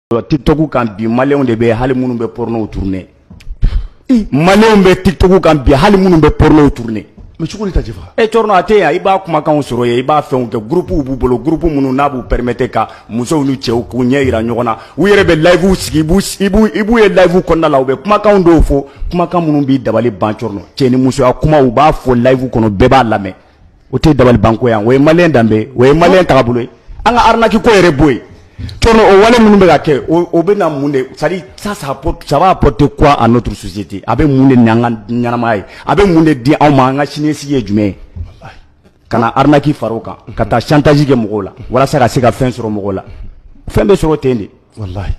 TikTok kan bi, maliyɛnw de bɛ, hali minnu bɛ porno tourner. Maliyɛnw bɛ TikTok kan bi, hali minnu bɛ porno tourner. Mais cogo di ta Djefa? E Thierno, a tɛ yan, i b'a kumakanw sɔrɔ yen, i b'a fɛnw kɛ. Groupe b'u bolo, groupe minnu n'a b'u permettre ka musow ni cɛw k'u ɲɛ yira ɲɔgɔn na. U yɛrɛ bɛ live sigi, i b'u ye live kɔnɔna la, u bɛ kumakan dɔw fɔ, kumakan minnu b'i dabali ban. Thierno, cɛ ni musoya kuma, u b'a fɔ live kɔnɔ, bɛɛ b'a lamɛn. O tɛ dabali banko yan. O ye maliyɛn danbe ye, o ye maliyɛn tagabolo ye. An ka arnaque ko yɛrɛ bɔ yen. Thierno, o wale minnu bɛ ka kɛ, o bɛ na mun de? C'est à dire, ça va apporter quoi à notre société? A bɛ mun de ɲɛ an ka ɲɛnamaya ye? A bɛ mun de di anw ma? An ka siniɲɛsigi ye jumɛn ye? Ka na arnaque fara o kan, ka taa chantage kɛ mɔgɔw la walasa ka se ka fɛn sɔrɔ mɔgɔw la. Fɛn bɛ sɔrɔ ten de. Wallahi.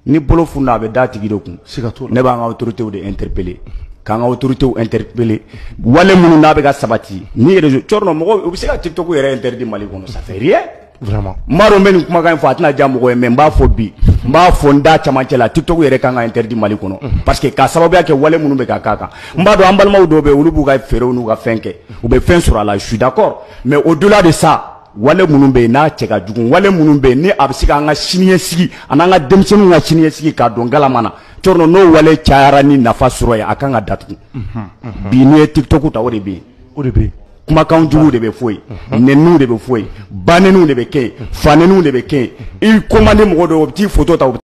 Ni bolo funna, a bɛ da tigi de kun. Siga t'o la. Ne b'an ka autorités de interpeller, k'an ka autorités interpeller, wale minnu n'a bɛ ka sabati ni réseau. Thierno, mɔgɔw u bɛ se ka TikTok yɛrɛ interdit Mali kɔnɔ, ça fait rien. Vraiment. N b'a dɔn n bɛ nin kumakan in fɔ, a tɛna diya mɔgɔ ye, mais n b'a fɔ bi, n b'a fɔ n da camancɛ la, TikTok yɛrɛ kan ka interdit Mali kɔnɔ, parce que k'a sababuya kɛ wale minnu bɛ ka k'a kan. N b'a dɔn an balimaw dɔw bɛ yen, olu b'u ka feerew n'u ka fɛn kɛ, u bɛ fɛn sɔrɔ a la, je suis d'accord, mais au delà de ça, wale minnu bɛ yen n'a cɛ ka jugu, wale minnu bɛ yen ni a bɛ se k'an ka siniɲɛsigi an'an ka denmisɛnninw ka siniɲɛsigi k'a don galama na, Thierno, n'o wale cayara ni nafa sɔrɔ ye, a kan ka datugu. Bi, n'i ye TikTok ta, o de bɛ yen. O de bɛ yen. Kumakan juguw de bɛ fɔ yen, nɛniw de bɛ fɔ yen, banɛniw de bɛ kɛ yen, fanɛniw de bɛ kɛ yen. I commandé mɔgɔ dɔw, u bɛ t'i photo ta, u bɛ